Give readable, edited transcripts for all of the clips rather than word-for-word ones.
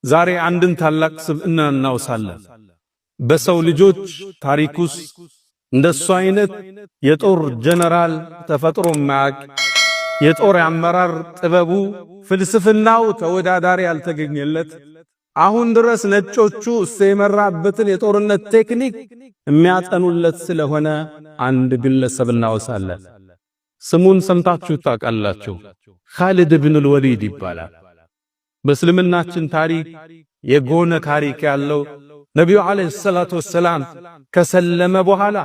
ዛሬ አንድን ታላቅ ስብዕና እናውሳለን። በሰው ልጆች ታሪክ ውስጥ እንደሱ አይነት የጦር ጀነራል ተፈጥሮ የማያውቅ፣ የጦር አመራር ጥበቡ ፍልስፍናው ተወዳዳሪ ያልተገኘለት፣ አሁን ድረስ ነጮቹ እሱ የመራበትን የጦርነት ቴክኒክ የሚያጠኑለት ስለሆነ አንድ ግለሰብ እናወሳለን። ስሙን ሰምታችሁ ታውቃላችሁ። ኻሊድ ብኑል ወሊድ ይባላል። በእስልምናችን ታሪክ የጎነ ታሪክ ያለው፣ ነቢዩ عليه الصلاة والسلام ከሰለመ በኋላ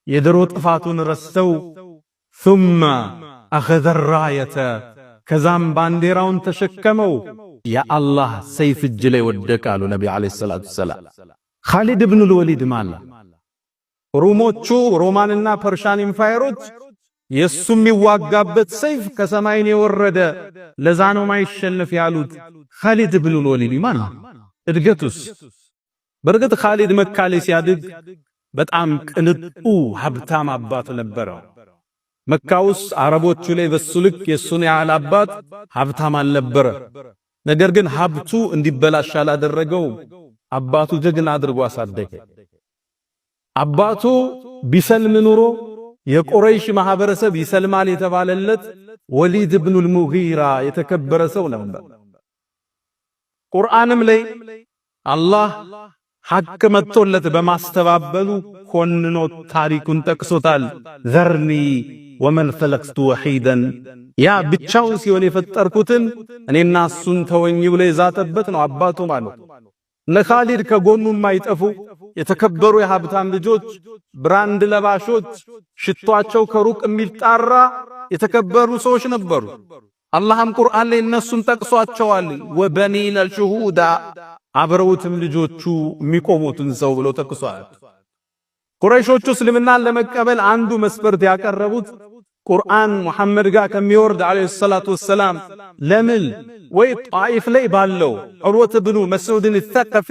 የድሮ ጥፋቱን ረስተው ثم أخذ الراية ከዛም ባንዲራውን ተሸከመው፣ የአላህ ሰይፍ እጅ ላይ ወደቀ አሉ ነቢዩ عليه الصلاة والسلام። ኻሊድ ብኑል ወሊድ ማለት ሩሞቹ፣ ሮማንና Persian Empire ኦች የሱ የሚዋጋበት ሰይፍ ከሰማይን የወረደ፣ ለዛ ነው ማይሸነፍ ያሉት። ኻሊድ ብኑል ወሊድ ማን? እድገቱስ? በእርግጥ ኻሊድ መካ ላይ ሲያድግ በጣም ቅንጡ ሀብታም አባት ነበረው። መካ ውስጥ አረቦቹ ላይ በሱ ልክ የሱን ያህል አባት ሀብታም አልነበረ። ነገር ግን ሀብቱ እንዲበላሽ አላደረገው። አባቱ ጀግና አድርጎ አሳደገ። አባቱ ቢሰልም ኑሮ የቁረይሽ ማህበረሰብ ይሰልማል የተባለለት ወሊድ ብኑል ሙጊራ የተከበረ ሰው ነበር። ቁርአንም ላይ አላህ ሐቅ መጥቶለት በማስተባበሉ ኮንኖ ታሪኩን ጠቅሶታል። ذرني ومن خلقت وحيدا፣ ያ ብቻውን ሲሆን የፈጠርኩትን እኔና እሱን ተወኝ ብሎ የዛተበት ነው አባቱ ማለት። እነ ኻሊድ ከጎኑ የማይጠፉ የተከበሩ የሀብታም ልጆች፣ brand ለባሾች፣ ሽቷቸው ከሩቅ የሚጣራ የተከበሩ ሰዎች ነበሩ። አላህም ቁርአን ላይ እነሱን ጠቅሷቸዋል። وبنين شهودا፣ አብረውትም ልጆቹ የሚቆሙትን ሰው ብሎ ጠቅሷል። ቁረይሾቹ እስልምናን ለመቀበል አንዱ መስፈርት ያቀረቡት ቁርአን ሙሐመድ ጋር ከሚወርድ عليه الصلاة والسلام ለምን ወይ ጣኢፍ ላይ ባለው ዑርወት ብኑ መስዑድን ተቀፊ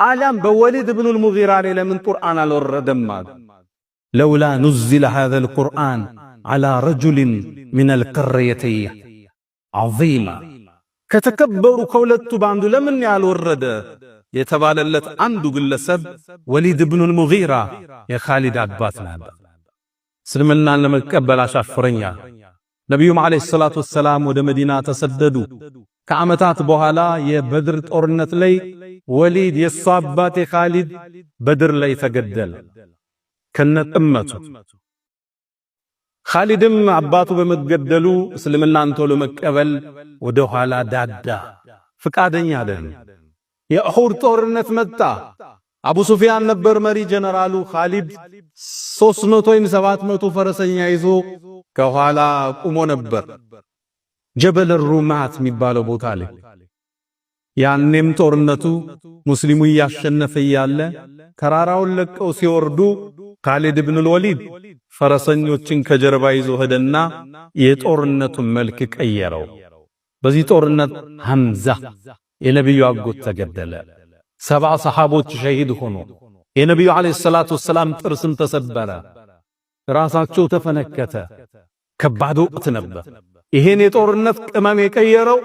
አሊያም በወሊድ ብኑል ሙጊራ ላይ ለምን ቁርአን አልወረደም አሉ። لولا نزل هذا القرآن على رجل من القريتين عظيم፣ ከተከበሩ ከሁለቱ በአንዱ ለምን ያልወረደ የተባለለት አንዱ ግለሰብ ወሊድ ብኑል ሙጊራ የኻሊድ አባት ነበር። እስልምናን ለመቀበል አሻፍረኛል። ነቢዩም عليه الصلاة والسلام ወደ መዲና ተሰደዱ። ከዓመታት በኋላ የበድር ጦርነት ላይ ወሊድ የሱ አባት የኻሊድ በድር ላይ ተገደለ ከነጥመቱ። ኻሊድም አባቱ በመገደሉ እስልምናን ቶሎ መቀበል ወደ ኋላ ዳዳ፣ ፍቃደኛ አይደለም። የኡሑድ ጦርነት መጣ። አቡ ሱፊያን ነበር መሪ ጀነራሉ። ኻሊድ 300 ወይም 700 ፈረሰኛ ይዞ ከኋላ ቁሞ ነበር፣ ጀበል ሩማት የሚባለው ቦታ ላይ። ያኔም ጦርነቱ ሙስሊሙ እያሸነፈ እያለ ተራራውን ለቀው ሲወርዱ ካሊድ ብኑል ወሊድ ፈረሰኞችን ከጀርባ ይዞ ሄደና የጦርነቱን መልክ ቀየረው። በዚህ ጦርነት ሐምዛ የነቢዩ አጎት ተገደለ። 70 ሰሓቦች ሸሂድ ሆኑ። የነቢዩ عليه الصلاة والسلام ጥርስም ተሰበረ፣ ራሳቸው ተፈነከተ። ከባድ ወቅት ነበር። ይሄን የጦርነት ቅመም የቀየረው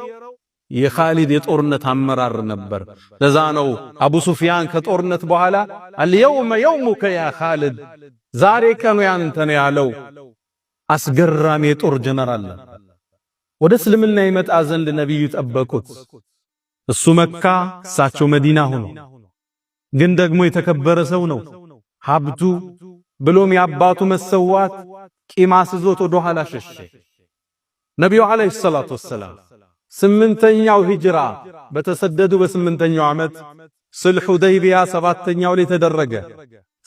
የኻሊድ የጦርነት አመራር ነበር። ለዛ ነው አቡ ሱፊያን ከጦርነት በኋላ اليوم يومك يا خالد፣ ዛሬ ቀኑ ያንተ ነው ያለው። አስገራሚ የጦር ጀነራል ነበር። ወደ እስልምና ይመጣ ዘንድ ነቢዩ ጠበቁት። እሱ መካ፣ እሳቸው መዲና ሆኖ ግን ደግሞ የተከበረ ሰው ነው። ሀብቱ ብሎም የአባቱ መሰዋት ቂም አስዞት ወደ ኋላ ሸሸ። ነቢዩ عليه الصلاة والسلام ስምንተኛው ሂጅራ በተሰደዱ በ8ኛው ዓመት ሱልህ ሁደይቢያ ሰባተኛው ላይ ተደረገ።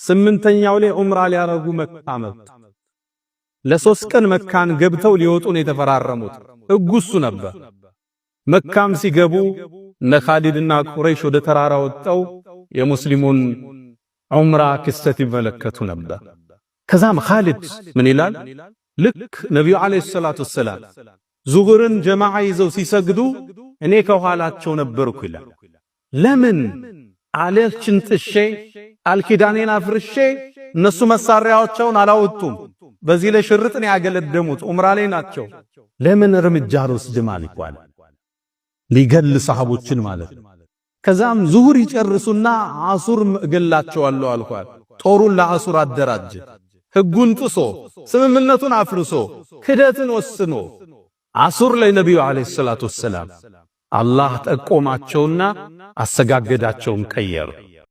ስምንተኛው ላይ ዑምራ ሊያረጉ መካ መጡ። ለ3 ቀን መካን ገብተው ሊወጡ ነው የተፈራረሙት። ሕጉ እሱ ነበር። መካም ሲገቡ እነ ኻሊድና ቁረይሽ ወደ ተራራ ወጥተው የሙስሊሙን ዑምራ ክስተት ይመለከቱ ነበር። ከዛም ኻሊድ ምን ይላል? ልክ ነቢዩ عليه الصلاة والسلام ዙሁርን ጀማዓ ይዘው ሲሰግዱ እኔ ከኋላቸው ነበርኩ ይላል። ለምን አለችን ጥሼ ቃል ኪዳኔን አፍርሼ፣ እነሱ መሳሪያዎቻቸውን አላወጡም። በዚህ ላይ ሽርጥን ያገለደሙት ዑምራ ላይ ናቸው። ለምን እርምጃ አልወስድም አልኳል። ሊገል ሰሃቦችን ማለት ነው። ከዛም ዙሁር ይጨርሱና አሱር እገላቸዋለሁ አልኳል። ጦሩን ለአሱር አደራጀ። ሕጉን ጥሶ ስምምነቱን አፍርሶ ክደትን ወስኖ አሱር ላይ ነቢዩ ዓለይሂ ሰላቱ ወሰላም አላህ ጠቆማቸውና አሰጋገዳቸውን ቀየሩ።